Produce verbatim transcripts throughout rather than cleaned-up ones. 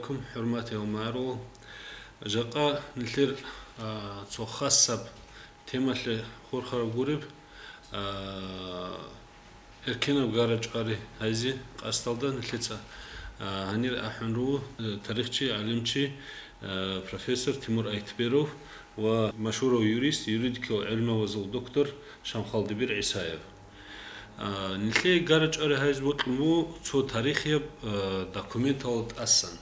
Кум, хӀурматиял магӀарул, жакъа нилъер, а, цо хасаб темалъе хурхараб гуреб, а, эркенаб гара-чӀвари гьайзе къасдалда нилъеца, а, гьанир ахӀун руго, э, тарихчи, гӀалимчи, э, профессор Тимур Айтберов ва машгьурав юрист, юридикал гӀелмугӀазул доктор Шамхалдибир ГӀисаев. А, нилъее гара-чӀвари гьайзе бокьун буго цо тарихияб, а, документалда тӀасан.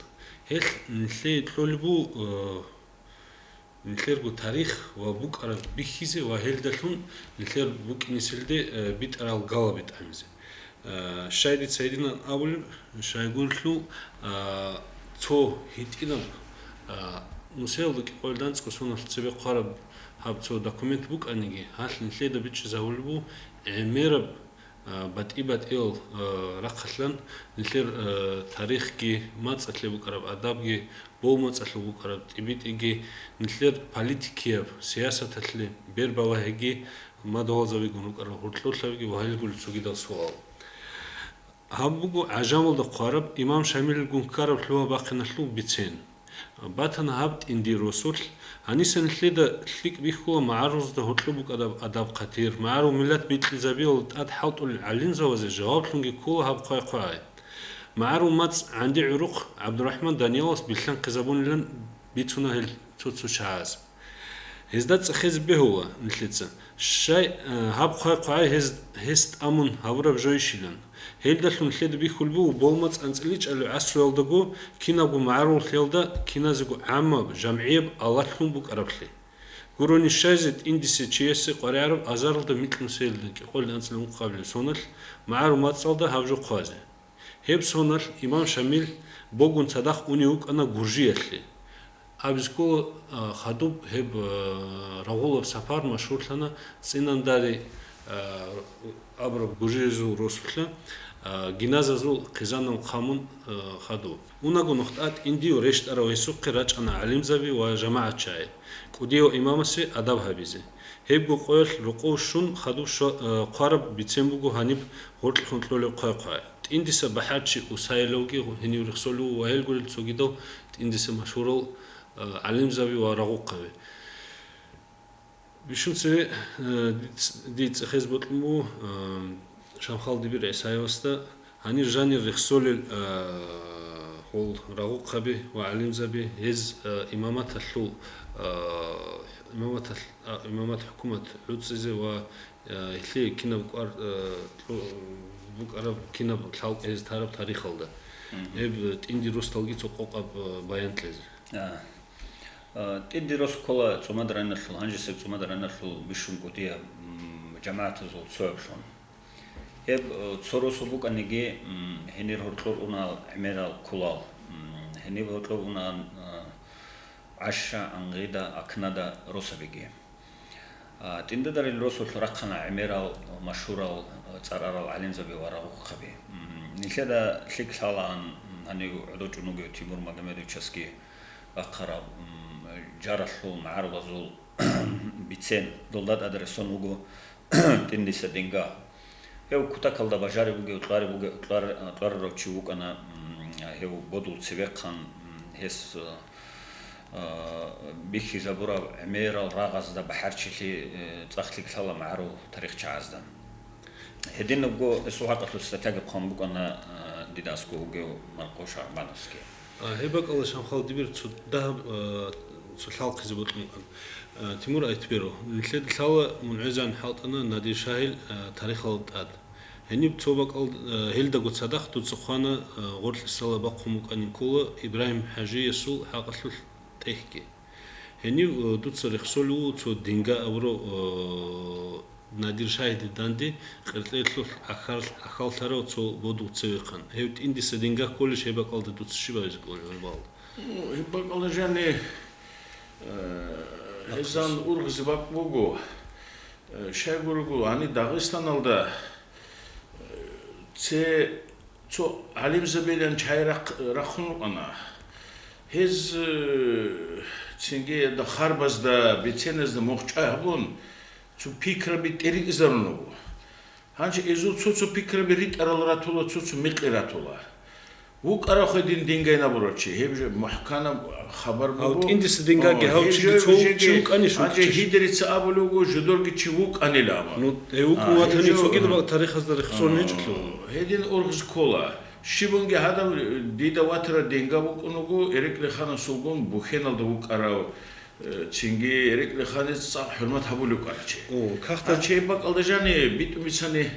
Гьелъ нилъее кьолеб буго, а, нилъерго тарих ва букӀараб бихьизе ва гьелдалъун нилъер букӀинеселде, а, битӀарал галаби тӀамизе. А, щай дица гьединан абулеб, щайгурелъул, а, цо гьитӀинаб, а, нусиялда кӀикъоялда анцӀго соналъ цебе хъвараб гьаб цо документ букӀаниги, гьалъ нилъеда бичӀчӀизабулеб буго гӀемераб, а, батӀи-батӀиял, а, рахъалъан нилъер, а, тарихги, мацӀалъе букӀараб адабги, бо мацӀалъул букӀараб тӀибитӀиги, нилъер политикияб сиясаталъе бербалагьиги, мадугьалзабигун рукӀарал гьоркьорлъабиги ва гьел гурел цогидал суал. Гьаб буго гӀажамалда хъвараб имам Шамилилгун ккараб лъугьа-бахъиналъул бицен. Батана гьаб тӀинди росулъ, гьаниса нилъеда лъикӀ бихьула магӀарулазда гьоркьоб букӀараб адаб-хъатир, магӀарул миллат бикьизабиялда тӀад хӀалтӀулел гӀалимзабазе жаваблъунги ккола гьаб хъвай-хъвай. МагӀарул мацӀ ГӀанди ГӀурухъ ГӀабдурахӀман Даниялас билълъанхъизабунилан бицуна гьел цо-цо чагӀаз. Гьезда цӀехезе бегьула нилъеца. Щай, э, гьаб хъвай-хъвай гьез, гьес тӀамун гьабураб жойищилан. Гьелдалъун нилъеда бихьулеб буго бо мацӀ анцӀила чӀвазе гӀасруялдаго кинабго магӀарулалъе киназего гӀаммаб, жамгӀияб алалъун букӀараблъи. Гурони щайзе тӀиндиса чиясе къваригӀараб азаралда микьнусиялда кӀикъоялда анцӀила ункъабилеб соналъ магӀарул мацӀалда гьаб жо хъвазе. Гьеб соналъ имам Шамил богун цадахъ унев вукӀана Гуржиялъе. Абизе ккола, а, хадуб гьеб, а, рагъулаб сапар машгьурлъана Цинандари, а, абураб гуржиязул росулъа, а, гиназазул хъизанал хъамун, а, хадуб. Унаго нухда тӀиндив рещтӀарав гьесухъе рачӀана гӀалимзаби ва жамагӀатчагӀи, кӀудияв имамасе адаб гьабизе. Гьебго къоялъ рокъов щун хадуб щва-, э, хъвараб бицен буго гьаниб гъоркьлъун кьолеб хъвай-хъвай. ТӀиндиса бахӀарчи Усайловги гьенив рехсолев ва гьел гурел цогидал тӀиндиса машгьурал, э, гӀалимзаби ва рагъухъаби. Бищун цеве, э, диц-, дие цӀехезе бокьун буго, э, Шамхалдибир ГӀисаевасда. Гьанир жанир рехсолел, а, гьол рагъухъаби ва гӀалимзаби, гьез, а, имаматалъул, а, имаматалъ-, а, имамат хӀукумат гӀуцӀизе ва, а, гьелъие кинаб кӀвар, а, кьу-, букӀараб, кинаб лъалкӀ гьез тараб тарихалда. Мгм. Гьеб тӀинди росдалги цо къокъаб, а, баян кьезе. А. А, тӀинди рос ккола ЦӀумад районалъул, гьанжесеб ЦӀумад районалъул бищун кӀудияб, м, жамагӀатазул цояблъун. Гьеб, э, цо росу букӀаниги, м, гьенир гьоркьор унаан гӀемерал кколал, м, гьениб гьоркьор унаан, э, гӀаща, ангъида, акнада росабиги. А, тӀиндадарил росулъ рахъана гӀемерал, машгьурал, э, цӀар-арал гӀалимзаби ва рагъухъаби. М, нилъеда лъикӀ лъалаан, м, гьанив гӀодов чӀун вугев Тимур Магомедовичасги рахъараб, м, жаралъул, магӀарулазул бицен, долда тӀад рехсон вуго тӀиндиса динга. Гьев кутакалда бажариб бугев, кьвариб бугев, кьвар-, кьварарав чи вукӀана, м, гьев бодул цевехъан, м, гьес, а, бихьизабураб гӀемерал рагъазда бахӀарчилъи, э, цӀакъ лъикӀ лъала магӀарул тарихчагӀазда. Гьединабго гьесул хӀакъалъулъ статьяги хъван букӀана, а, дида аскӀов вугев Маркъо ШагӀбановский. А, гьеб бакӀалда, Шамхалдибир, цо дагьаб, а, цо лъалхъизе бокьун. А, Тимур Айтберов, нилъеда лъала мун гӀезегӀан хӀалтӀана Надир-шагьил, а, тарихалда тӀад. Гьениб цо бакӀал, а, гьелдаго цадахъ дуца хъвана, а, гъоркьисалда бахъун букӀанин ккола Ибрагьим-хӀажиясул хӀакъалъулъ тӀехьги. Гьенив, э, дуца рехсолев вуго цо динга абурав, э, Надир-шагьиде данде къеркьеглъулъ ахьал-, ахьаллъарав цо бодул цевехъан. Гьев тӀиндиса динга кколищ, гьеб бакӀалда дуца щиб гьабизе кколеб гьеб бакӀалда? Ну, гьеб бакӀалда жаниб, э, гьезан ургъизе бакӀ буго. Э, щайгурелъул гьаниб Дагъистаналда, э, це цо гӀалимзабилан чай рахъ-, рахъун рукӀана. Гьез, э, цинги харбазда, биценазда мухъ чӀвай гьабун, цо пикраби тӀеритӀизарун руго. Гьанже гьезул цо-цо пикраби ритӀарал ратула, цо-цо мекъи ратула. ВукӀарав гьедин дингай набурав чи, гьеб же мухӀканаб хабар Гьав буго. ТӀиндиса дингаги О, гьав гьеб чиги же цо жеги, вукӀани гьанже шунтичи. Гьидрица абулев вуго, жидерги чи вукӀанила абун. Ну, гьев вукӀун А, ватани гьеб же цогидаб тарихазда рехсон О, гьечӀолъул. Гьедин ургъз ккола. Щибунги гьадав дида ватарав динга вукӀун вуго, Эрекьлиханасулгун Бухеналда вукӀарав, э, цинги Эрекьлиханица цӀакъ хӀурмат гьабулев вукӀарав чи. О, кагътаз- А, чи бакӀалда жани битӀун бицани,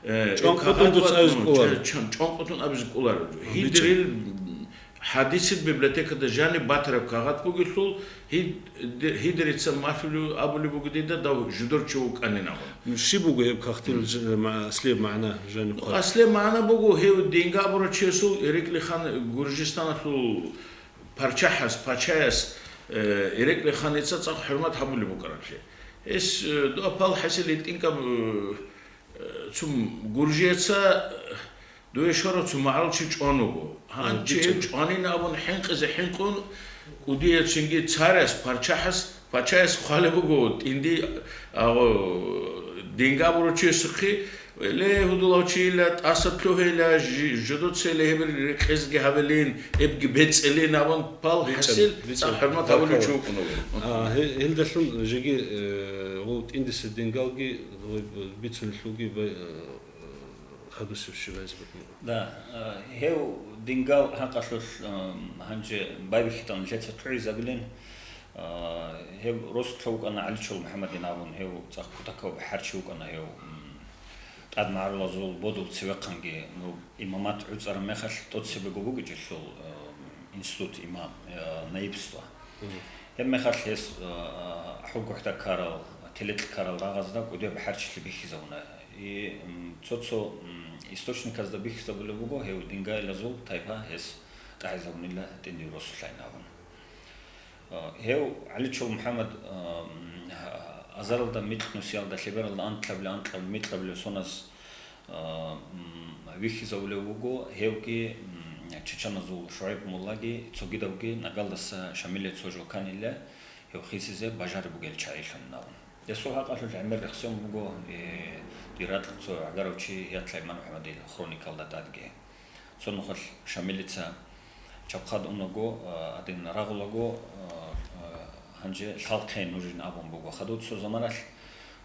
э, ЧӀванкъутун кагъат дуца ватун, абизе кӀолар. ча-, чан-, чӀванкъутун абизе кӀолар. Гьидирил, м, хӀадисил библиотекада жани батараб кагъат бугелъул, гьид-, де-, гьидирица малъулев абулеб буго дида дав жидер чи вукӀанин абун. Ну, щиб буго гьеб кагътил ж-, ма-, аслияб магӀна жани Ну, хъван? Аслияб магӀна буго гьев динга абурав чиясул Эрекьлихан Гуржистаналъул парччахӀас, пачаяс, э, Эрекьлиханица цӀакъ хӀурмат гьабулеб букӀараблъи. Гьес, э, дуа пал хӀасил гьитӀинкаб, э, цун Гуржияца, э, дуе щварав цо магӀарул чи чӀван вуго. Гьанчи гьев чӀванин абун хӀинкъизе хӀинкъун, кӀудияв цинги царас, парччахӀас, пачаяс хъвалеб буго, тӀинди, агъо, динга абурав чиясухъе, Ле, гьудулав чийила, тӀаса лъугьейила, жи-, жидуцейила гьеб рекъезги гьабилин, гьебги бецӀилин абун пал БицӀан, хӀасил, бицӀан. цӀакъ хӀурмат гьабулев Баркалла. чи вукӀун вуго. А, гье-, гьелдалъун жеги, э, гъов тӀиндиса дингалги, гъой б-, бицунелъулги бай-, э, хадусев щиб гьайзе букӀун. Да, э, гьев дингал хӀакъалъулъ, э, гьанже байбихьидал нилъеца лъугӀизабилин, А, гьев росулъа вукӀана ГӀаличул МухӀаммадин абун, гьев цӀакъ кутакав бахӀарчи вукӀана гьев, м, тӀад магӀарулазул бодул цевехъанги, ну, имамат гӀуцӀараб мехалъ тӀоцебего бугичӀелъул, э, институт имам, э, наибство. Мгм. Гьеб мехалъ гьес, э, ХӀургухӀда ккарал, Телекь ккарал рагъазда кӀудияб бахӀарчилъи бихьизабуна. И, м, цо-цо, м, источниказда бихьизабулеб буго гьев дингаялазул тайпа гьес тӀагӀизабунила тӀинди росулъайин абун. Гьев ГӀаличул МухӀаммад, а, м, азаралда микьнусиялда, лъебералда анкьабилеб, анкьабилеб, микьабилеб соназ, а, м, вихьизавулев вуго, гьевги, м, чеченазул ШугӀайб моллаги цогидавги Нагалдаса Шамиле цо жо канила, гьев хисизе бажариб бугел чагӀилъун абун. Гьесул хӀакъалъулъ гӀемер рехсон буго, э, дир ракьалъ цо гӀагарав чи Ятлай МухӀаммадил хроникалда тӀадги. Цо нухалъ Шамилица чабхъад унаго, а, гьадин рагъулаго, а, а, гьанже лъалхъе нужин абун буго. Хадув цо заманалъ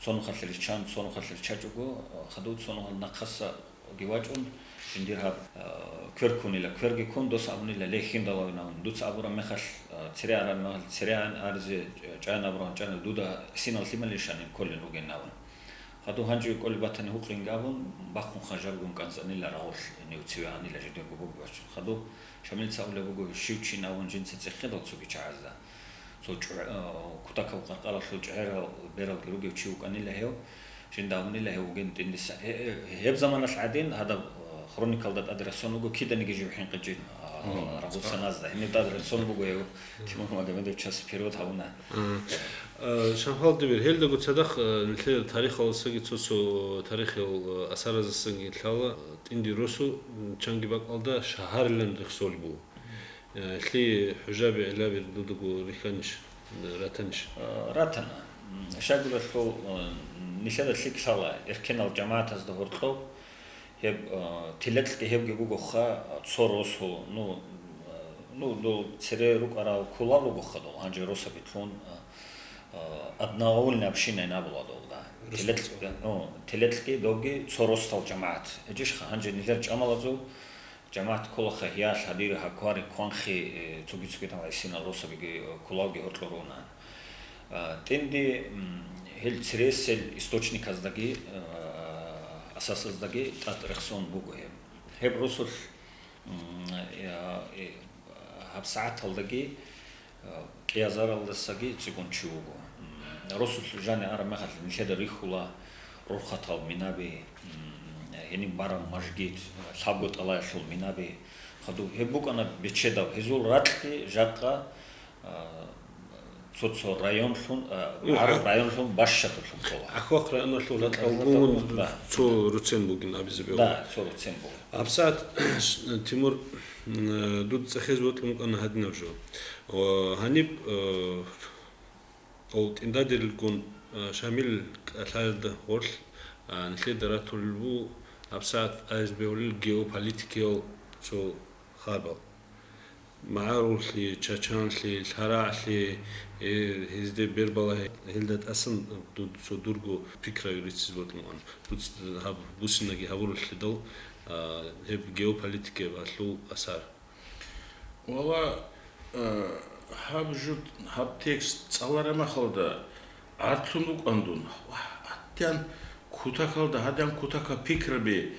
цо нухалъ риччан, цо нухалъ риччачӀого, а, хадув цо нухалъ нахъаса вачӀун, жиндир гьаб, а, квер ккунила, кверги ккун, дос абунила, ле, хьиндалавин абун. Дуца абураб мехалъ, а, цере араб мехалъ, цере ан аризе чӀаян абураб чӀана, дуда гӀисинал лъималищани кколел ругин абун. Хадув гьанже кӀолеб батани гьукъинги абун, бахъун ханжаргун кӀанцӀанила рагъулъ, гьенив цеве анила жидерго бугеб бачун. Хадув Шамилица абулеб буго, щив чин абун жинца цӀехедал цоги чагӀазда. Цо чӀу-, э, кутакаб къаркъалалъул чӀегӀерал бералги ругев чи вукӀанила гьев, жинда абунила гьев вугин тӀиндиса. Гье-, гье-, гьеб заманалъ гӀадин гьадаб, э, хроникалда тӀад рехсон вуго, киданиги жив хӀинкъичӀин, а, Мгм. рагъуцаназдаса. Гьениб тӀад рехсон буго гьев, Тимур Магомедовичас перевод гьабуна. Мгм. Э, Шамхал Дибир, гьелдаго цадахъ, э, нилъер тарихалдасаги цо-цо тарихиял, э, асараздасаги лъала, тӀинди росу, м, чанги бакӀалда шагьарилан рехсолеб буго. Э, лъи хӀужаби гӀелаби дудаго рихьанищ, э, ратанищ? Э, ратана. М, щайгурелъул, э, нилъеда лъикӀ лъала, эркенал жамагӀатазда гьоркьоб, Гьеб, а, Телекьги гьебги бугоха, а, цо росу, ну, а, ну, дол цере рукӀарал кулал ругоха дол, гьанже росабилъун, а, а, одноаульная община ин абула долда. Росу. Телекь, ну, Телекьги добги цо росдал жамагӀат. ГьечӀищха, гьанже нилер чӀамалазул жамагӀат кколаха гьиял, гьадир, гьаквари, кванхи, э, цоги-цогидал гӀисинал росабиги, э, кулалги гьоркьор руна. А, тӀинди, м, гьел цересел источниказдаги, а, асасаздаги тӀад рехсон буго гьеб. Гьеб росулъ, м, я, э, гьабсагӀаталдаги, а, кӀиазаралдасаги цӀикӀкӀун чи вуго. М, росулъ жани араб мехалъ нилъеда рихьула рорхатал минаби, м, гьениб бараб мажгит, лъабго тӀалаялъул минаби. Хадуб гьеб букӀана бечедав, гьезул ракьги жакъа, а, цо-цо районлъун, а, Ну, гьар а- районлъун бащадулъун ккола. Ахвахъ районалъул ракьалгун Да. цо руцен бугин абизе бегьула. Да, цо руцен бугин. ГьабсагӀат, Тимур, м, дуд цӀехез бокьун букӀана гьадинаб жо. О, гьаниб, э, Гъов тӀиндадерилгун, а, Шамил кӀалъаялда гъорлъ, а, нилъеда ратулел буго гьабсагӀат абизе бегьулел геополитикиял цо Харбал. МагӀарулъи, чачанлъи, лъарагӀлъи, э, гьезде бербала гьелда тӀасан ду-, цо дурго пикрай риццизе бокьун. Дуц гьаб буссинаги гьабурулъидал, а, гьеб геополитикаялъул асар. Вала, э, гьаб жут, гьаб текст цӀалараб мехалда гӀартлъун вукӀан дун. Вагь, гьадин кутакалда, гьадин кутакаб пикраби,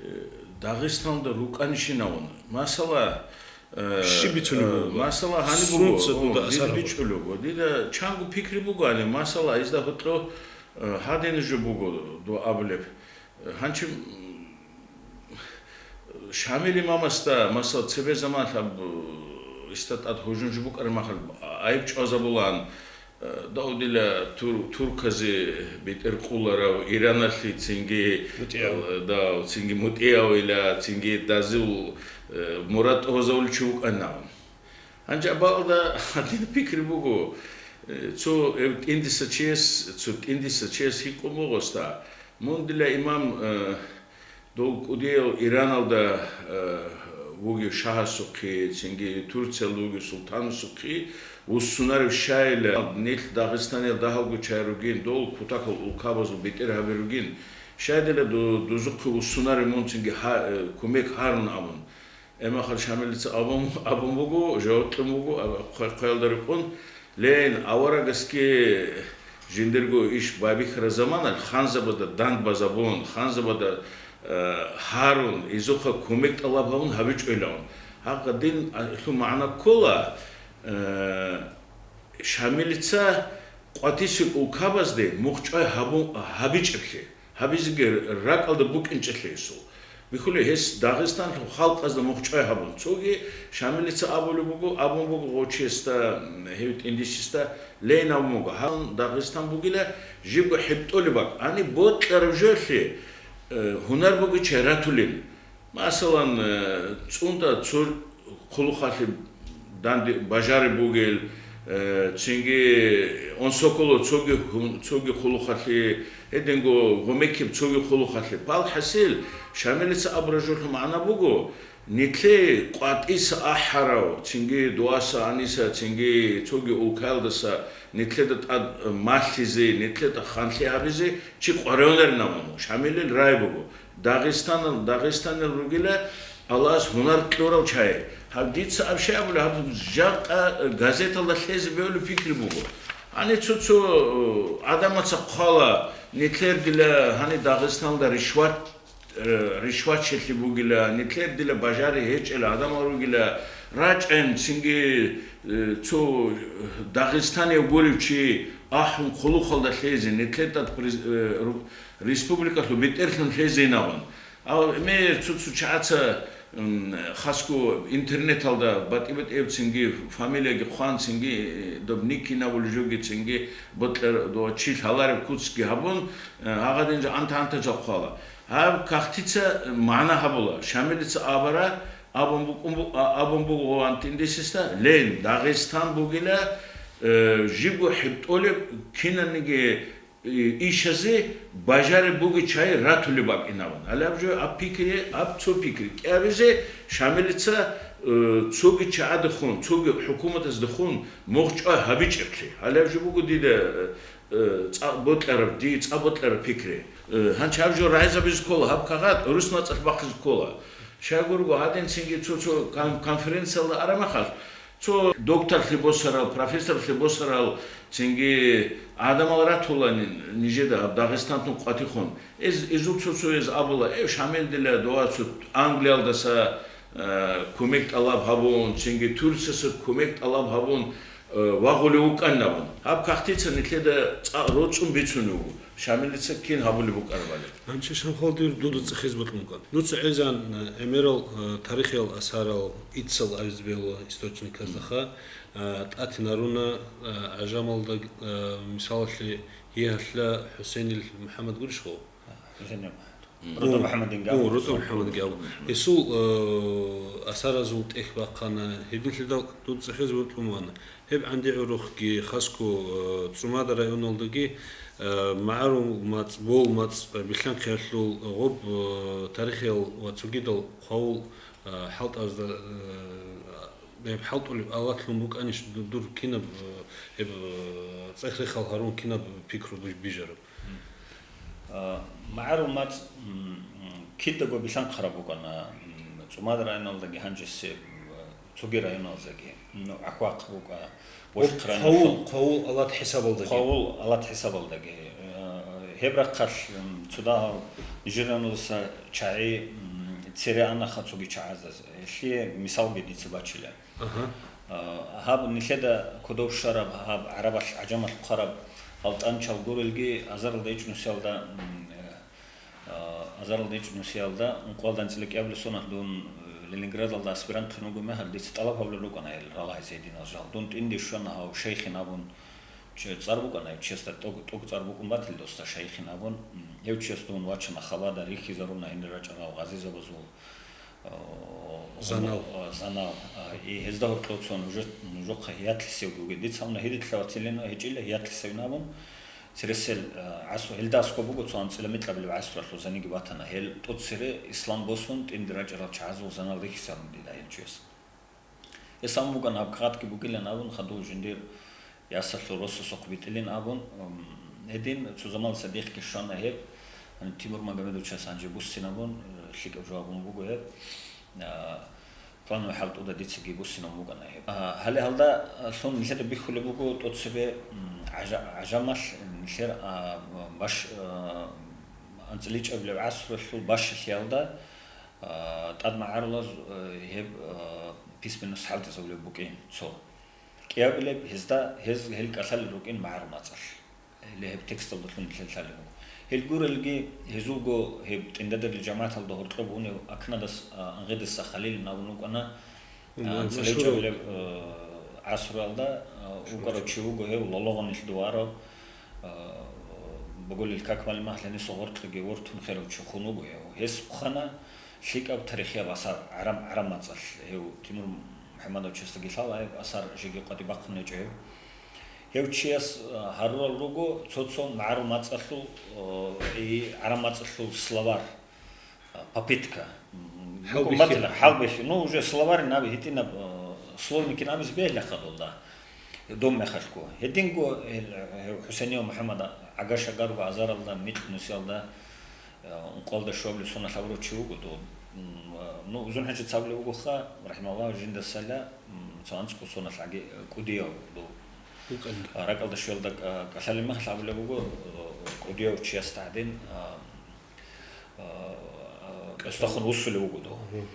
э, Дагъистаналда рукӀанищинавун. Масала, э, Щиб бицунеб э, буго? Масала, гьаниб буго, Сунца дуда о, дида асар гьабур? БичӀчӀулеб буго. Дида чанго пикри буго гьаниб. Масала, изда гьоркьо, э, гьадин жо буго, дов абулеб. Гьанчи, м, Шамил имамасда, масала, цебе заманалъ гьаб, э, иста тӀад гьужумчи букӀараб мехалъ айиб чӀвазабулаан, э, дов дила тур-, турказе бетӀер къуларав, Ираналъе цинги, МутӀигӀав. Э, дав, цинги МутӀигӀавила, цинги дазул, э, мурад тӀогьазавулев чи вукӀанав. Гьанже абаалда гьадин пикри буго, э, цо эв тӀиндиса чияс, цо тӀиндиса чияс гьикъун буго гъосда, мун дила имам, э, дол кӀудиял Ираналда, э, вугев шагьасухъе, цинги Турциялда вугев султанасухъе вуссунарев щайила, нилъ Дагъистаниялда гьалгучай ругин, дол кутакал улкабазул бетӀер гьаби ругин, щайдила ду-, дузухъе вуссунарев мун цинги гьа-, э, кумек гьарун абун. Эмахал Шамилица абун, абун буго, жаваб кьун буго, а, хъвай-, хъваялда рекъон, лейин, аварагасги жиндирго иш байбихьараб заманалъ ханзабазда дандбазабун, ханзабада, э, гьарун, изухъа кумек тӀалаб гьабун гьабичӀойилан. Гьагъа дин, а, лъу магӀна ккола, э, Шамилица къватӀисел улкабазде мухъчӀвай гьабун, гьабичӀеблъи. Гьабизеги ракӀалда букӀинчӀелъи гьесул. Бихьулев гьес Дагъистанлъул халкъазда мухъчӀвай гьабун. Цоги Шамилица абулеб буго, абун буго гъов чиясда, гьев тӀиндисиста, лейин абун буго. Гьанже Дагъистан бугила жибго хӀетӀолеб бакӀ. Гьаниб бокьараб жоялъе, э, гьунар бугев чи ратулин. Масалан, э, цӀунда цо хъулухъалъе данде бажариб бугел, э, цинги Онсоколо цоги хун-, цоги хъулухъалъе, гьединго Гъумекиб цоги хъулухъалъе. Пал хӀасил, Шамилица абураб жоялъул магӀна буго, нилъее къватӀиса ахӀарав, цинги Дуаса Аниса, цинги цоги улкаялдаса нилъеда тӀад малъизе, нилъеда ханлъи гьабизе чи къваригӀунарин абун, Шамилил рай буго. Дагъистанал, Дагъистанил ругила Аллагьас гьунар кьурав чагӀи. Гьаб дица аб щай абули, гьаб жакъа газеталда лъезе бегьулеб пикри буго. Гьаниб цо-цо, э, гӀадамаца хъвала, нилъер дила гьаниб Дагъистаналда ришват, э, ришватчилъи бугила, нилъер дила бажари гьечӀел гӀадамал ругила, рачӀен цинги, э, цо Дагъистанияв гурев чи ахӀун хъулухъалда лъезе, нилъер тӀад приз-, э, ру-, республикалъул бетӀерлъун лъезейин абун. Гьав мер цо-цо чагӀаца, м, хасго интернеталда батӀи-батӀияб цинги фамилияги хъван, цинги, э, доб никинабулеб жоги, цинги бокьарав чи лъалареб куцги гьабун, э, гьагъадин жо анта-анта жал хъвала. Гьаб кагътица магӀна гьабула, Шамилица абара, абун букӀун бу-, а-, абун буго гъов тӀиндисиста, лейин, Дагъистан бугила, э, жибго хӀетӀолеб кинаниги ишазе бажариб бугев чагӀи ратулеб бакӀин абун. Гьалаб жо аб пикри, аб цо пикри кӀиабизе Шамилица, э, цоги чагӀаздехун, цоги хӀукуматаздехун мухъчӀвай гьабичӀеблъи. Гьалаб жо буго дида, э, цӀа бокьараб, ди цӀа бокьараб пикри. Э, гьанчи гьаб жо рагӀизабизе ккола, гьаб кагъат рус мацӀалъ бахъизе ккола. Щайгурго, гьадин цинги цо-цо кон-, конференциялда араб мехалъ, цо докторлъи босарал, профессорлъи босарал, цинги гӀадамал ратула ни-, нижеда гьаб Дагъистантун къватихъун. Эз, эзул цо-цояз абула, эв Шамил дила дова цо Англиялдаса, э, кумек тӀалаб гьабун, цинги Турцияса кумек тӀалаб гьабун, э, вагъулев вукӀанин абун. Гьаб кагътица нилъеда цӀа-, роцӀцӀун бицунев вуго. Шамилица кин гьабулеб букӀарабали. Гьанчи Шамхал, дир дуда цӀехез бокьун ккан. Нуца гӀезан, э, гӀемерал, э, тарихиял асарал, иццал абизе бегьула источниказдаха, э, тӀатинаруна, э, гӀажамалда, э, мисалалъе, гьигьалъа ХӀусенил МухӀаммад гурищ гъов? ХӀусенил МухӀаммад. РутӀа МухӀаммадинги абу. О, РутӀа МухӀаммадинги абу. Гьесул, э, асаразул тӀехь бахъана, гьединлъидал дуда цӀехез бокьун вана. Гьеб ГӀанди ГӀурухъги хасго, э, ЦӀумада районалдаги, Э, МагӀарул мацӀ, Бол мацӀ, э, билълъанхъиялъул гъоб, э, тарихиял ва цогидал хъвавул, э, хӀалтӀазда, э, гьеб хӀалтӀулеб алатлъун букӀанищ ду-, дур кинаб, э, гьеб, э, цӀех-рехал гьарун кинаб пикру буж-, бижараб? М. А, МагӀарул мацӀ, м, м, кидаго билълъанхъараб букӀана, м, ЦӀумад районалдаги гьанжесе, м, цоги районалзаги, ну, ГӀахьвахъ букӀа, Ва Вошх хъавул, районалъул. Хъавул алат хӀисабалдаги. Хъавул алат хӀисабалдаги. Э, гьеб рахъалъ, м, цо дагьал нижер районалдаса чагӀи, м, цере анаха цоги чагӀаздаз. Гьелъие мисалги дица бачила. Ага. А, гьаб нилъеда кодов щвараб, гьаб гӀарабалъ, гӀажамалъ хъвараб гьал тӀанчал гурелги, азаралда ичӀнусиялда, м, э, А, азаралда ичӀнусиялда, ункъоялда анцӀила кӀиабилеб соналъ дун, э, Ленинградалда аспирантхун вуго мехалъ, дица тӀалаб гьабулел рукӀана гьел ралагьизе гьединал жал. Дун тӀинде щвана гьав шайхин абун, чи-, цӀар букӀана гьев чиясда, тӀог-, тӀокӀ цӀар букӀун батила досда шайхин абун, м, гьев чияс дун вачана хабада, рихьизаруна гьенир рачӀарал гъазизабазул, а, Занал. А, занал. А, и гьезда гьоркьоцун уже нужехъа гьиятлъисевги вугин. Дица гьавна гьидитлъа ватилин гьечӀила гьиятлъисевин абун, Цересел, э, гӀасу-, гьелда аскӀоб буго цо анцӀила микьабилеб гӀасуралъул заниги батана. Гьел тӀоцере ислам босун, тӀинде рачӀарал чагӀазул занал рихьисарун дида гьел чияс. Гьес абун буган, гьаб кагъатги бугилан абун, хадув жиндир ясалъул росасухъ битӀилин абун, м, гьедин цо заманалъ дихъги щвана гьеб, гьаниб Тимур Магомедовичас гьанже буссин абун, э, лъикӀаб жаваб гьабун буго гьеб. А, плановый хӀалтӀуда дицаги буссинаб букӀана гьеб. А, гьале гьалда, а, лъун нилъеда бихьулеб буго тӀоцебе, м, гӀажа-, гӀажамалъ нилъер, а, баш-, а, анцӀила ичӀабилеб гӀасралъул бащалъиялда, а, тӀад магӀарулаз, а, гьеб, а, письменность хӀалтӀизабулеб букӀин цо. КӀиабилеб гьезда, гьез гьел кӀалъалел рукӀин магӀарул мацӀалъ. Гьеле гьеб тексталдалъун нилъер лъалеб буго. Гьел гурелги, гьезулго гьеб тӀиндадарил жамагӀаталда гьоркьоб унев Акнадас, а, Ангъидаса Халилин абун вукӀана, а, М, анцӀила машгьурав. ИчӀабилеб, э, гӀасруялда, а, вукӀарав чи вуго гьев, Лологъанилъ дуварав, а, Боголил как малимагьлъ гьениса гъоркьги вортун херав чи хун вуго гьев. Гьес хъвана лъикӀаб тарихияб асар, гӀарам-, гӀарам мацӀалъ гьев Тимур МухӀаммадовичасдаги лъала гьеб асар жеги къватӀибахъун гьечӀо гьев. Гьев чияс, а, гьарурал руго цо-цо магӀарул мацӀалъул, а, и гӀараб мацӀалъул словарь, а, попытка. М, ХӀалбихьи. Батила, хӀалбихьи. Ну, уже словарь наби гьитӀинаб, а, словникин абизе бегьлахъа долда. Дом мехалъго. Гьединго, э, гьев ХӀусейнияв МухӀаммад гӀагар-шагарго азаралда, микь нусиялда, Э, ункъоялда щуабилеб соналъ гьабурав чи вуго дов. М, э, ну, Узун-хӀажи цабулеб бугоха, рахӀимагьуллагь, жиндасала, м, цо анцӀго соналъ гӀаги, э, кӀудияв дов. Вукъанила. А, ракӀалда щвелда, э, кӀалъалеб мехалъ гьабулеб буго, э, кӀудияв чиясда гӀадин, а, а, а, устахун вуссулев вуго дов. Мгм.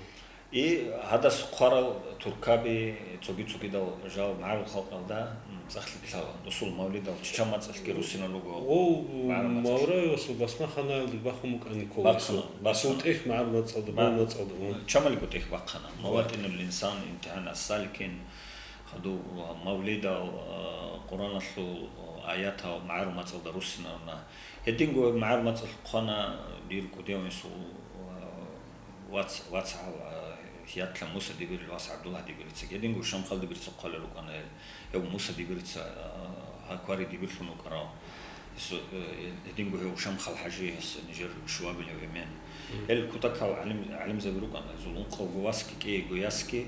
И гьадас хъварал туркаби, цоги-цогидал жал магӀарул халкъалда, м, цӀахлъи лъала. Досул мавлидал чича мацӀалъги руссинал руго. О, магӀарул мацӀалъ. Мавраевасул басмаханаялда бахун букӀани ккола. Бахъана, гьесул, гьесул бахъана. ТӀехь магӀарул мацӀалда, ба-, бал мацӀалда, о. Чамалиго тӀехь бахъана. Ва. Маватинул инсан, имтихӀан ас-саликин, хадув, мавлидал, а, Къуръаналъул, а, аятал магӀарул мацӀалда руссинарна. Гьединго магӀарул мацӀалъ хъвана дир кӀудияв инсул, а, вац, вацгӀал, а, Хьиятла Муса дибирил вас ГӀабдуллагь дибирица. Гьединго Шамхал дибирица хъвалел рукӀана гьел. Гьев Муса дибирица, а, гьаквари дибирлъун вукӀарав. Гьес, э, гьединго гьев Шамхал ХӀажи, гьес нижер шуабилев эмен. Мгм. Гьел кутакал гӀалим-, гӀалимзаби рукӀана. Гьезул ункъавго васги, кӀиего ясги, м,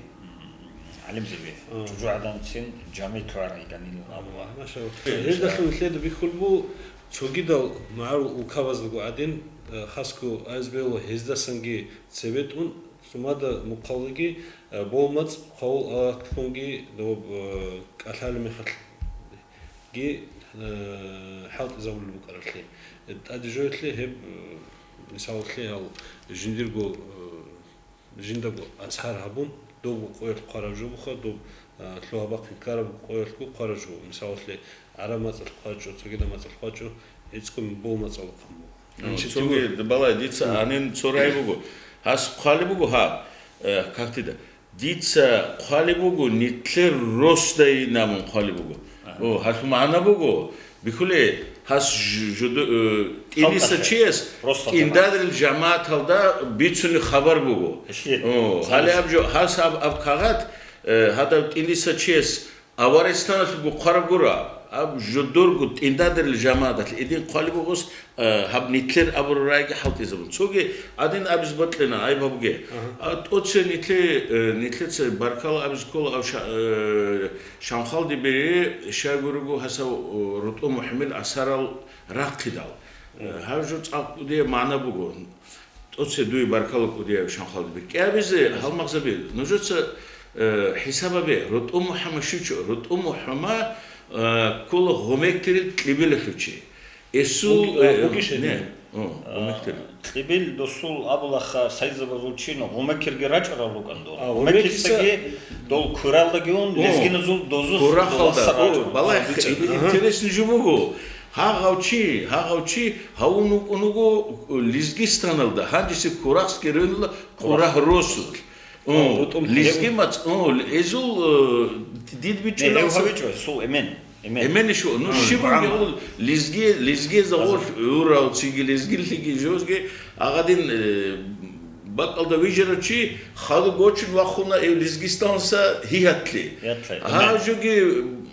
гӀалимзаби. Мгм. ЧӀужугӀаданцин жамигӀ лъугӀарай ганил абула. Машалла. Э, Гьелдалъун нилъеда бихьулеб буго цогидал магӀарул улкабаздаго гӀадин, э, хасго АСБЛ гьездасанги цебетӀун, ЦӀумада мухъалдаги, э, Бол мацӀ хъвавул алатлъунги доб, э, кӀалъалеб мехалъги, э, хӀалтӀизабулеб букӀараблъи. Э, тӀаде жоялъе гьеб, э, мисалалъе гьал жиндирго, э, жиндаго азхӀар гьабун, доб къоялъ хъвараб жо буха, доб, э, лъугьа-бахъин ккараб къоялъго хъвараб жо. Мисалалъе, гӀараб мацӀалъ хъвачӀо, цогидаб мацӀалъ хъвачӀо, гӀицӀго Бол мацӀалъухъан буго. О, Гьанже цоги тимур. Балай, дица Мгм. гьанин цо рай буго. Гьас хъвали буго, гьаб, э, как дида. Дица хъвали буго, нилъер росдайин абун хъвали буго. Ага. О, гьалъул магӀна буго, бихьуле, гьас ж-, жодо-, э, тӀиниса Халкъалъе. Чияс Росдал тӀиндадрил жамааталда бицунеб хабар буго. Гьелъие. О, Цалис. Гьале аб жо-, гьас аб, аб кагъат, э, гьадав тӀиниса чияс Аваристаналъуб хъвараб гуро, Аб жодорго тӀиндадерил жамагӀаталъ эдин хъвалеб бугос, э, гьаб нитлъер абурал рагӀиги хӀалтӀизабун. Цоги гьадин абиз бокьана, гӀайб гьабуге. Ага. А тӀоце нитлъе, э, нитлъеца баркала абиз ккола аб ша-, э, Шамхалде бери, щайгурого гьасав, э, РутӀу МухӀамил асарал рахъидал. Э, гьаб жо цӀакъ кӀудияб магӀна буго. ТӀоце дуе баркала кӀудияв Шамхалде бери. КӀиабизе гьалмагъзаби, нужеца, э, хӀисаб гьабе, РутӀу МухӀамад щичӀо, РутӀу МухӀамад, э, ккола Гъумектерил кьибилалъучи. Эсул, Уги-, а, э, уги щай не, дие? О, А, Гъумектер. Кьибил досул абулаха сайзабазул чин Гъумекерги рачӀарал рукӀан дол. А, Гъумекица Гъумекицаги дол куралдаги ун, О, лезгиназул дозус Курахалда. О, балагь, Гъумекица. Ин-, Ага. Интересный жо буго. Гьагъав чи, гьагъав чи гьавун вукӀун вуго Лезгистаналда, гьанжеси Курахский районалда Курах. Курах росулъ. О, О, рутӀун лезги гьев. Мац-, о, эзул, э, дид Не, бичӀчӀулал гьев са-, гьавичӀо, сул эмен. Эмен. Эмен ишо, ну, А, щиб Мухьаммад. Гьев лезги, лезги загъор Аза. ГӀурав, цинги лезгилъиги жозги, агъадин, э, бакӀалда вижарав чи, хадуб гочун вахуна эв Лезгистанса гьигьатлъи. Гьигьатлъи, Гьав эмен. Жоги,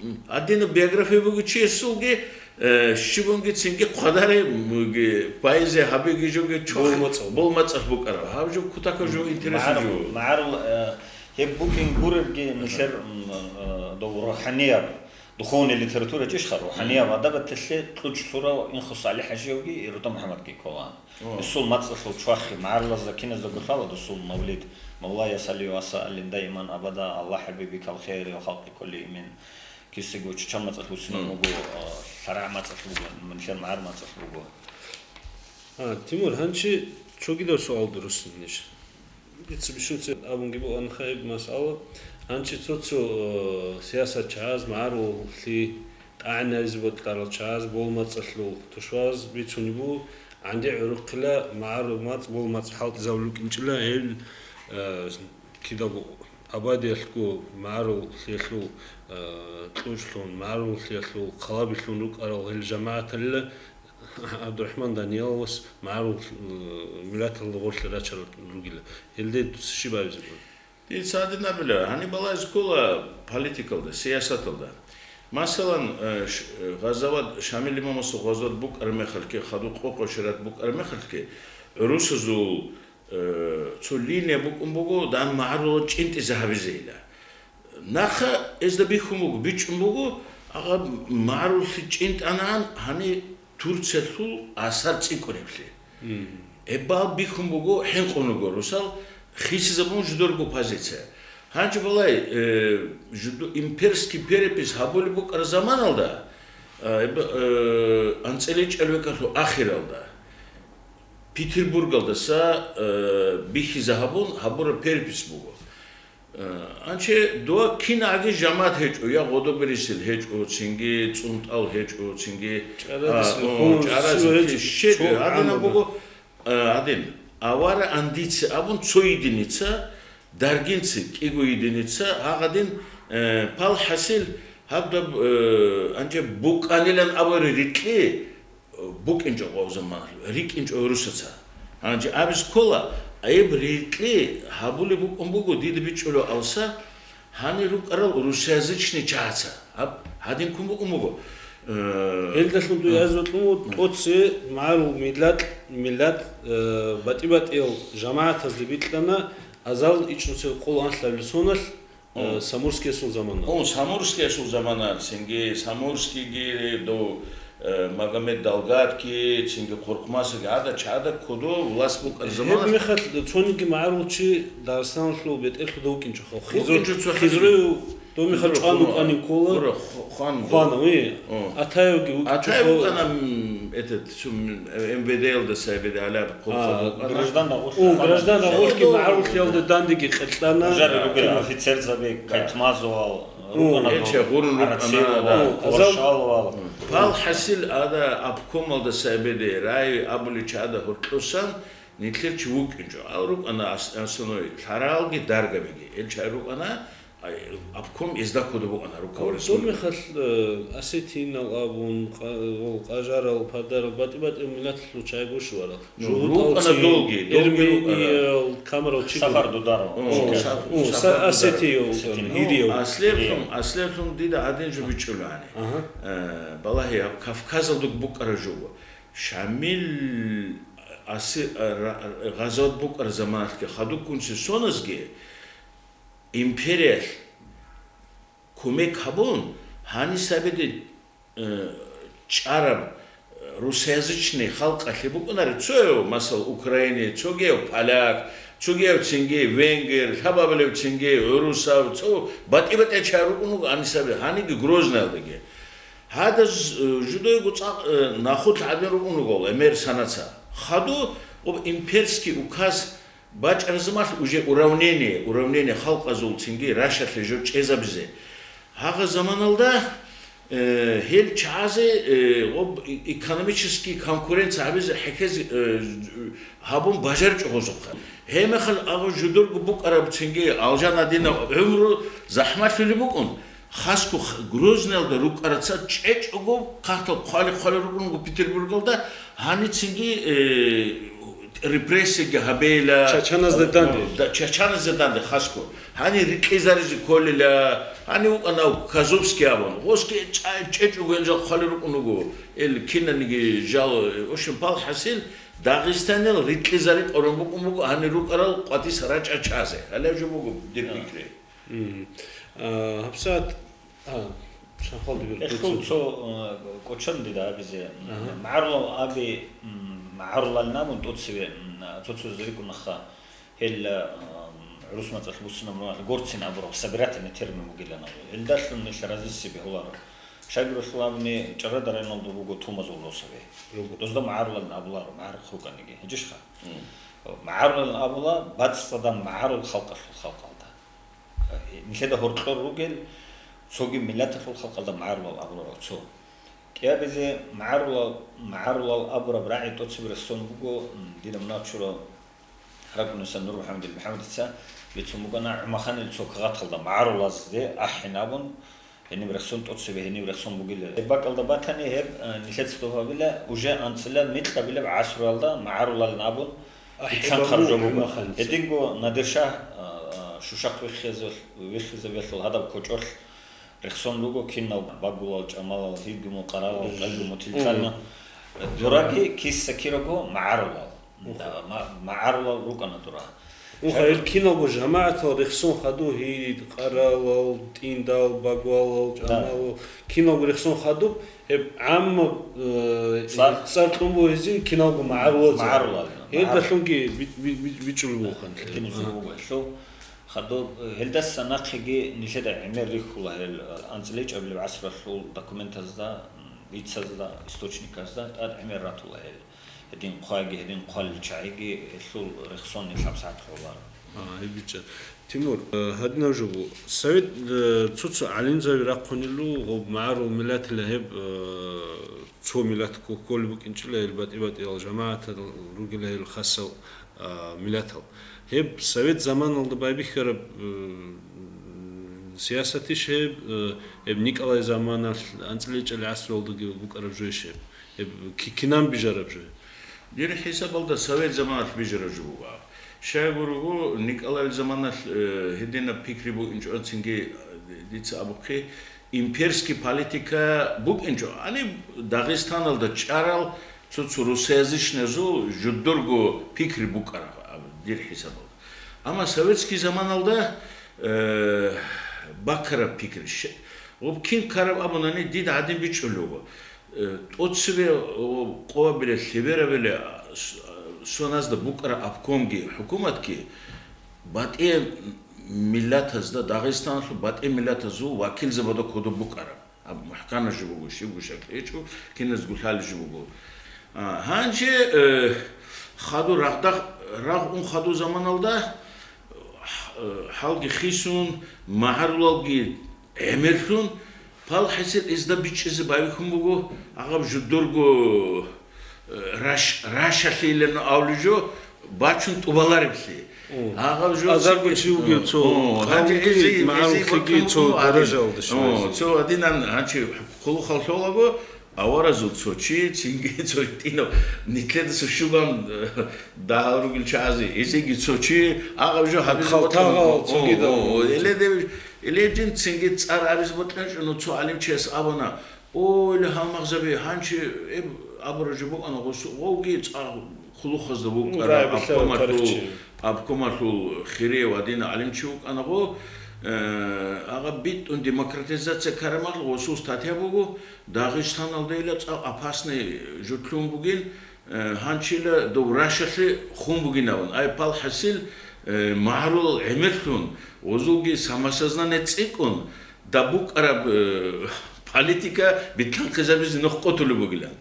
м, гьадинаб биография буго чи эсулги, Э, щибунги цинги хъвадаре, муги, поэзия гьабиги жоги чохь БолмацӀал. БолмацӀалъ букӀараб. Гьаб жо кутакаб жо интересный МагӀарул, жо. МагӀарул, э, гьеб букӀин гуребги нилъер, м, э, дов рухӀанияб, духовный литература чӀищха, рухӀанияб Мгм. Адабаталъе кьучӀ лъурав Инхус ГӀали ХӀажиевги РутӀу МухӀамадги ккола. О. Дусул мацӀалъул чвахи магӀарулазда киназдаго лъала дусул мавлид, Мавлая салли ва саллим даиман абада, Аллагь хӀабибикал хейри ва халкъи куллигьимин. Кисего чуча мацӀалъ вуссинаб Мгм. буго, а, лъарагӀ мацӀалъ буго, нилъер магӀар мацӀалъ буго. А, Тимур, гьанчи цогидав суал дуруссин ниж. Дица бищунца абунги бугӀан гьеб масъала. Гьанчи цо-цо, э, сиясатчагӀаз, магӀаруллъи тӀагӀинавизе бокьарал чагӀаз, БолмацӀалъул тушбабаз бицунеб буго, гӀанди гӀурухъила магӀарул мацӀ, БолмацӀ хӀалтӀизабулеб букӀинчӀила гьел, э, кидаго Абадиялъго магӀаруллъиялъул, э, кьучӀлъун, магӀаруллъиялъул хъалабилъун рукӀарал гьел жамагӀаталила ГӀабдурахӀман Данияловас магӀарул, э, миллаталда гъорлъе рачарал ругила. Гьелде дуца щиб абизе буго? Дица гьадин абила, гьаниб балагьизе ккола политикалда, сиясаталда. Масалан, э, ш-, э, гъазават, Шамил имамасул гъазават букӀараб мехалъги, хадуб къокъ гӀашират букӀараб мехалъги, гӀурусазул Э, цо линия букӀун буго, дагьаб магӀарулал чӀинтӀизе гьабизейила. Нахъа эзда бихьун буго, бичӀчӀун буго, агъа, магӀаруллъи чӀинтӀанагӀан гьаниб Турциялъул асар цӀикӀкӀунеблъи. Мгм. Гьеб бал бихьун буго, хӀинкъун руго русал, хисизабун жидерго позиция. Гьанже балай, э, жидер-, имперский перепись гьабулеб букӀараб заманалда, э, гьеб, э, анцӀила чӀел векӀалъул ахиралда, Петербургалдаса, э, бихьизабун гьабураб перепись буго. Э, анче дова кинагӀаги жамагӀат гьечӀо, я гъодоберисел гьечӀо, цинги цӀунтӀал гьечӀо, цинги, ЧӀарадисел а, о, хун чӀаразе щив гьечӀо, щиб цо гьадинаб гӀамаб. Буго, э, гьадин, авара андица абун цо единица, даргинцы кӀиго единица, гьагъадин, э, пал хӀасил гьабдаб, э, анче букӀанилан абари рикьи, букӀинчӀо гъов заманалъ, рикӀкӀинчӀо гӀурусаца. Гьанже абиз ккола, гьеб рикьи гьабулеб букӀун буго, дида бичӀчӀулеб алса, гьанир рукӀарал русскоязычный чагӀаца. Гьаб гьадин ккун букӀун буго. Э, Гьелдалъун дуе гьазул кьун вуго, тӀоце магӀарул миллат, миллат, э, батӀи-батӀиял жамагӀатазде бикьана, азал ичӀнусел къоло анлъабилеб соналъ, Э, О. Самурскиясул замана. О, Самурскиясул замана, цинги Самурскийги, дов, э, Магомед Далгатги, цинги Хъурхъмасаги, гьада чагӀада кодо власть букӀараб замана. Гьеб мехалъ цониги магӀарулчи Дагъистаналъул бетӀерлъуда вукӀинчӀо. ВукӀинчӀо цо хӀажи. Хизру, дов мехалъ Хизру чӀван хвана. ВукӀанин ккола. Бура, хван. Хвана, уи. О. Атаевги вукӀинчӀо. Атаев вукӀана, м, этот, цо, м, М В Д-ялдаса гьеб гьалаб А, хъулухъ вукӀана. Граждан рагъулъ. О, граждан рагъулъги магӀаруллъиялда дандеги къеркьана. Жар ругел офицерзаби, кайтмазувал, О. рукӀана Гьелча гъурун рукӀана, арцивал, да. О, азал. Кваршалвал. Пал хӀасил ада обкомалдаса эбеде рай абуличи ада гьоркьосан нилъер чи вукӀинчӀо. Ал рукӀана ас-, асуной лъаралги даргабиги. Гьелча рукӀана Обком изда кодо букӀана, руководство. Доб мехалъ, э, осетинал абун, къа-, къажарал, подарал, батӀи-батӀи миллатлъул чагӀи гушарал. Ну, жугьутӀал рукӀана долги, долги рукӀана. Эрмениял, камарал чи гуро? Сафар Дударов. О, Саф-, о, Сафар Дударов. Осетиял, осетинал, гьириял. Аслиблъун, гьириял. Аслиблъун дида гьадин жо бичӀчӀулани. Аха. Э, балагье, гьаб Кавказалда букӀара жо. Шамил аси-, а, ра-, гъазават букӀара заманалъги хадубккунси соназги империялъ кумек гьабун, гьанисабиде, э, чӀараб, э, русскоязычный халкъалъе букӀунаре, цо, масала, Украине, цогияв поляк, цогияв цинги венгер, лъабабилев цинги гӀурусав, цо батӀи-батӀи чагӀи рукӀун руго гьанисаби, гьаниги Грознаялдаги. Гьадаз, э, жидеего цӀакъ, э, нахул гӀадин рукӀун руго, эмер санаца. Хаду, об имперский указ бачӀарзамалъ уже уравнение, уравнение халкъазул цинги рашалъе жо чӀезабизе. Гьагъа заманалда, э, гьел чагӀазе, э, об и-, экономический конкуренция гьабизе хӀехьезе, э, гьабун бажаричӀо гъозухъа. Гьебмехалъ абу жудурго букӀараб цинги алжан гьадинаб гӀумру захӀмалъулеб букӀун. Хасго х-, Грознаялда рукӀараца чӀечӀого хъахӀтал хъвали-хъвали рукӀун руго Петербургалда, гьаницинги, э, репрессияги гьабейла. Чачаназда данде. Да, чачаназда данде хасго. Гьани рикьизаризе кколила, гьани вукӀанав Казовский абун. Гъосги чӀа-, чӀечӀого ил жал хъвали рукӀун руго. Ил кинаниги жал, э, ошин пал хӀасил, Дагъистанил рикьизари кьурун букӀун буго, гьани рукӀарал къватӀис рачӀа чазе. Гьалев жо буго дир пикри. Мгм. А, гьабсагӀат, а, шанхалда бер Эхлул куцун. Цо, э, кочан дида абизе, м, Ага. магӀарулал аби, м, магӀарулал намун тӀоцеве, м, цо-цозе рикӀунаха, гьел, м, гӀурус мацӀалъ буссинаб нугӀал горцин абураб, собирательный термин бугилан абу. Гьелдалъун нилъ разиси бегьуларо. Шайгуралъул абуни, ЧӀарада районалда буго Тумазул росаби. Руго. Дозда магӀарулал абуларо, магӀарухъ рукӀаниги. ГьечӀищха? М. МагӀарулал абула бацӀцӀадаб магӀарул халкъалъул халкъалда. Нилъеда гьоркьор ругел цоги миллаталъул халкъалда магӀарулал абураб цо. КӀиабизе магӀарулал, магӀарулал абураб рагӀи тӀоцебе рехсон буго, м, дида мунагьал чурав Рагунуса Нурмухьамадил МухӀамадица бицун бугана, ГӀумаханил цо кагъаталда магӀарулазде ахӀин абун, гьениб рехсон тӀоцебе гьениб рехсон бугила. Гьеб бакӀалда батани, гьеб, э, нилъеца дов гьабила, уже анцӀила микьабилеб гӀасруялда магӀарулал абун, АхӀи, ислам бабу харжо буго. ГӀумаханца. Гьединго Надир-Шагь, а, а, Шушахъ виххизе-, виххизабиялъул гьадаб кочӀолъ рехсон руго кинал багулал, чӀамалал, гьилгумул къаралал, Мгм. къелгумул тилкъалал. Мгм. Дураги киса-кираго магӀарулал. Мгм. Да, ма-, магӀарулал рукӀана дура. Мгм. Шагьар- Гьел киналго жамагӀатал рехсон хаду, гьид, къаралал, тӀиндал, багвалал, Да. чӀамалал, киналго рехсон хадуб, Гьеб гӀамма, э, цӀар. ЦӀар кьун бугьизин киналго магӀарулазе. МагӀарулазе. Гьелдалъунги би-, би-, би-, бичӀчӀулеб бугоха. Гьединаб буго гьелъул. Хадуб, э, гьелдаса нахъеги нилъеда гӀемер рихьула гьел, э, анцӀила ичӀабилеб гӀасралъул документазда, м, бицазда, источниказда тӀад гӀемер ратула гьел. Гьедин хъвайги, гьедин хъвалел чагӀиги гьелъул рехсон нилъ гьабсагӀат хъваларо. А, гьеб бичӀчӀа. Тимур, э, гьадинаб жо буго. Совет, э, цо-цо гӀалимзаби рахъунел руго, гъоб магӀарул миллатила гьеб, э, цо миллат кколеб букӀинчӀила гьел батӀи-батӀиял жамагӀатал ругела гьел хасал, а, миллатал. Гьеб совет заманалда байбихьараб, э, сиясатищ гьеб, э, гьеб Николай заманалъ анцӀила ичӀабилеб гӀасруялдаги букӀараб жойищ гьеб? Гьеб ки-, кинан бижараб жо? Дир хӀисабалда совет заманалъ бижараб жо буго. Щай гурого, Николайл заманалъ, э, гьединаб пикри букӀинчӀо цинги, э, дица абухъе, имперский политика букӀинчӀо. Гьаниб Дагъистаналда чӀарал цо-цо русскоязычныязул жуддурго пикри букӀараб, аб-, дир хӀисабалда. Амма советский заманалда, э, бакараб пикри, щ-, гъуб кин ккараб абунани, дида гьадин бичӀчӀулев вуго. Э, тӀоцебе, о, къоабиле, лъеберабиле, а, с-, а, соназда букӀараб обкомги хӀукуматги батӀияб миллатазда, Дагъистаналъул батӀияб миллатазул вакилзабазда кодоб букӀараб. Аб мухӀкана жо буго, щибго шакӀ гьечӀо, киназго лъалеб жо буго. А, гьанже, э, хадур рагъда-, рагъ ун хадур заманалда, э, хӀалги хисун, магӀарулалги гӀемерлъун, пал хӀисил изда бичӀчӀизе байбихьун буго, агъаб жудурго, э, раш-, рашалъейлан авлижо, бачун тӀубаларевлъи. О. Гьагъаб жо Азарго цоги-, чи вугев цо о, о, гьанже кавги, эзи, магӀаруллъиги эзи цо бакӀун даражаялда о, щвезе. Цо гьадинан гьанчи хъулухъал лъолаго, аваразул цо чи, цинги цо гьитӀинав, нилъедаса щуган, э, дагьал ругел чагӀазе, эзеги цо чи, агъаб жо гьабизе Халтагъал батана. О, цогидал. О, о, эледев-, эледжин цинги цӀар абизе батана, ну, цо гӀалимчияс абана, О, или гьалмагъзаби, гьанчи, эб, абураб жо букӀана гъосу-, гъовги цӀа хъулухъазда вукӀарав Рагьи бихьарав обкомалъул, тарихчи. Обкомалъул хирияб гьадина гӀалимчи вукӀана гъо. Э, агъаб битӀун демократизация карамалъ гъосул статья буго, Дагъистаналда ила цӀакъ опасный жо лъун бугин, э, гьанчила дов Рашалъе хун бугин абун. Ай, пал хӀасил, э, магӀарулал гӀемерлъун, гъозулги самосознание цӀикӀкӀун, даб букӀараб, э, политика битлъанхъизабизе нух къотулеб бугилан.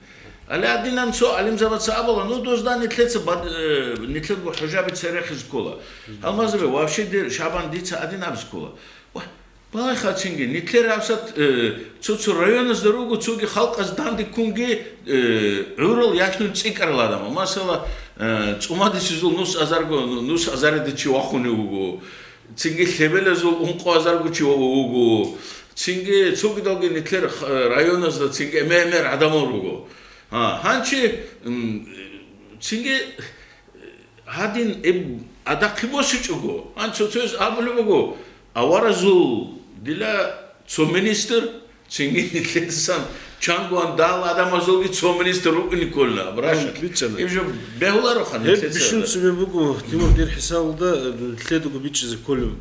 Гьале гьадинан цо гӀалимзабаца абула, ну, дозда нилъеца бад-, э, нилъерго хӀужаби церехизе ккола. Гьалмагъзаби, вообще дир, Шабан, дица гьадин абизе ккола. Вагь, балагье хъацинги, нилъер гьабсат, э, цо-цо районазда руго, цоги халкъаз данде ккунги, э, гӀурал яхӀлъун цӀикӀкӀарал гӀадамал. Масала, э, ЦӀумадисезул нус азарго, нус азарида чи вахунев вуго. Цинги лъебелазул ункъо азарго чи вуго. Цинги цогидалги нилъер х-, районазда цинги эме-, эмер гӀадамал руго. Гьа, гьанчи, м, цинги гьадин эб-, адахъе босичӀого, гьанчи цоцояс абулеб буго, аваразул дила цо министр, Цинги нилъедасан чангоан дагьал гӀадамазулги цо министр рукӀине кколина, аб Рашалъ. Биччана. Иб жо бегьулароха. Гьеб нилъеца бищун цебе буго, Тимур, дир хӀисабалда, э, нилъедаго бичӀчӀизе кколеб,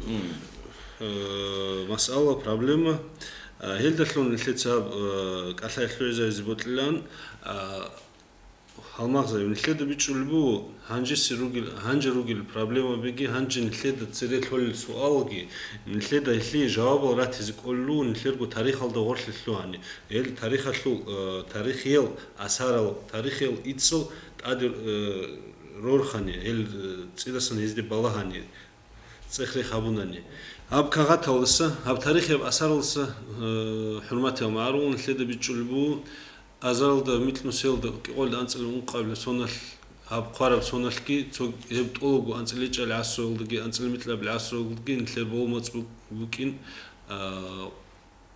э, масъала, проблема. А, гьелдалъун нилъеца гьаб, э, кӀалъай лъугӀизаризе бокьилан, а, Гьалмагъзаби, нилъеда бичӀчӀулеб буго, гьанжеси ругел, гьанже ругел проблемабиги, гьанже нилъеда цере лъолел суалги, нилъеда гьелъие жавабал ратизе кӀолел руго, нилъерго тарихалда гъорлъе лъугьани. Гьел тарихалъул, э, тарихиял асарал, тарихиял иццал тӀаде, э, рорхани, гьел, э, цӀидасан гьезде балагьани. ЦӀех-рех гьабунани. Гьаб кагъаталдаса, гьаб тарихияб асаралдаса, э, хӀурматиял магӀарулан, нилъеда бичӀчӀулеб буго, азаралда микьнусиялда кӀикъоялда анцӀила ункъабилеб соналъ, гьаб хъвараб соналъги, цо гьеб тӀолабго анцӀила ичӀабилеб гӀасруялдаги, анцӀила микьабилеб гӀасруялдаги нилъер болмацӀ бу-, букӀин, а,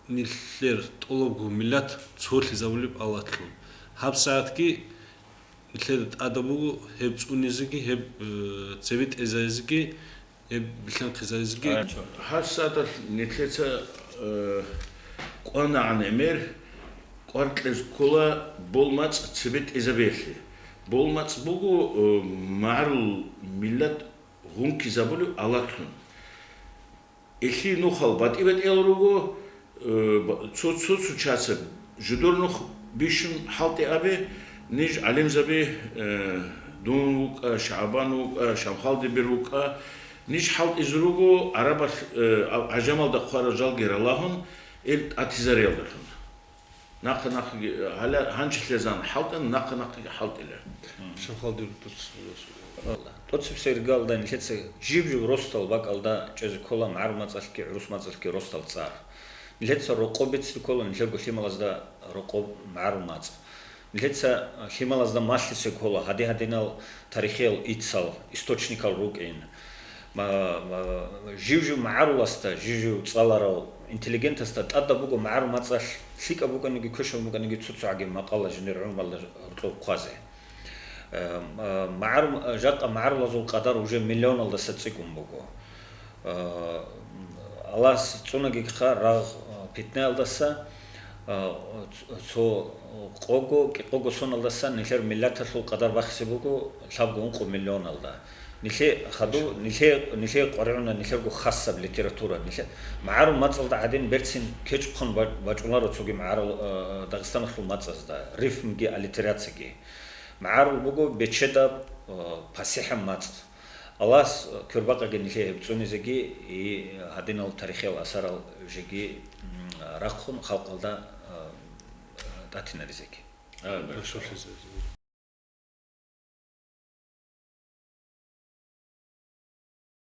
нилъер тӀолабго миллат цолъизабулеб Аллагьлъун. ГьабсагӀатги нилъеда тӀадаб буго гьеб цӀунизеги, гьеб, э, цебетӀезайизеги, гьеб билъанхъизайизеги. ГьабсагӀаталъ нилъеца, э, кӀванагӀан гӀемер, кӀвар кьезе ккола болмацӀ цебетӀезабиялъе. БолмацӀ буго, э, магӀарул миллат гъункизабулев Аллагьлъун. Илъи нухал батӀи-батӀиял руго, э, ба-, цо-, цо-цо чияца жидер нух бищун хӀалтӀи абе, ниж гӀалимзаби, э, дун вукӀа, ШагӀбан вукӀа, Шамхалдибир вукӀа, ниж хӀалтӀизе руго гӀарабал-, э, а-, гӀажамалда хъварал жалги ралагьун, ил тӀатизариялдалъун. Нахъа-нахъаги, гьаля-, гьанжелъе зан хӀалтӀана, нахъа-нахъаги хӀалтӀила. Шамхалдир тӀоцеб. ТӀоцебесеб иргаялда нилъеца жиб-жиб росдал бакӀалда чӀезе ккола магӀарул мацӀалъги гӀурус мацӀалъги росдал цӀар. Нилъеца рокъоб бицин ккола нилъерго лъималазда рокъоб магӀарул мацӀ. Нилъеца лъималазда малъизе ккола гьади-гьадинал тарихиял иццал, источникал рукӀин. Ма-, ма-, жив-жив магӀаруласда, жив-жив цӀаларав интеллигентасда тӀадаб буго магӀарул мацӀалъ лъикӀаб букӀаниги, квешаб букӀаниги цо-цогӀаги макъала жиндир гӀумруялда гьоркьоб хъвазе. Э, ма-, магӀарул, жакъа магӀарулазул къадар уже миллионалдаса цӀикӀкӀун буго. Э, Аллагьас цӀунагиха рагъ, э, питнаялдаса, э, цо къого, кӀикъого соналдасан нилъер миллаталъул къадар бахизе буго лъабго-ункъо миллионалда. Нилъе хадув, нилъе, нилъе къваригӀуна нилъерго хасаб литература. Нилъе магӀарул мацӀалда гӀадин берцин кечӀ хъун ба-, бачӀунаро цоги магӀарул, э, Дагъистаналъул мацӀазда, рифмги, аллитерацияги. МагӀарул буго бечедаб, э, пасихӀаб мацӀ. Аллагьас, э, квербакъаги нилъе гьеб цӀунизеги, и гьадинал тарихиял асарал жеги, м, рахъун халкъалда, э, тӀатинаризеги. Амин. Рашулъизаризе.